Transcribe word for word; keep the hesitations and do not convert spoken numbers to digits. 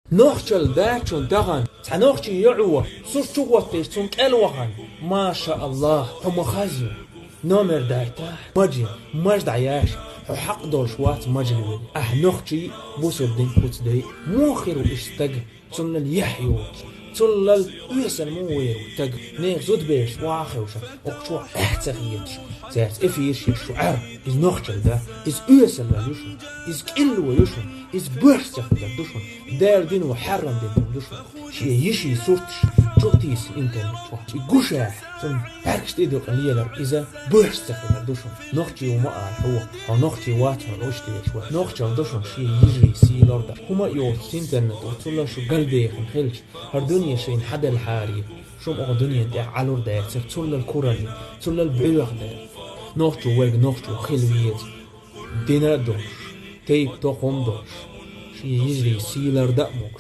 Нохчалла дачун тахана цхьа нохчий йоӀо сурт чу гӀоттийча цунна кӀел вахана. Маша Аллах, хьо ма хаза ю. Номер дайтахь, мажа, мажа дӀаяш, хьо хьакъ долуш вац мажа вели. Ахь нохчий, бусурдин куц дой. Муха хир ву иштта стаг? Цуннал яхь йоцуш, цуннал оьсал муха вер ву стаг? Нехан зудабераш охьа а хевшина, окху чохь эхь ца хеташ, цаьрца эфирш еш шу Ӏар. Иза нохчалла да, иза оьсаллал ю шуна, иза кӀилло ю шуна, иза баш ца хилар ду шуна. Дала дина ву хьарам дина хӀума ду шуна. Шен йишин сурташ чу тийсина интернет чохь. И гуш ахь, цунна бӀаьргаш тӀе дукъа лелар иза баш ца хилар ду шуна. Нохчий ву ма ала хьо, хьо нохчий вац, хьо уьш дезаш вац. Нохчалла ду шуна шен йижарий сий лардан. ХӀума а йоцуш интернет, оццула шу галбехна хилча, хӀара дуьне шайна хьаделхьарий, шу-м оха дуьненан тӀехь Ӏалур дацара, цуллал куралли, цуллал бӀоьха дара. Нохчо верг нохчо хила веза. Дина а долуш, тайпа тохум а долуш, шен йижарий сий лардан а могуш.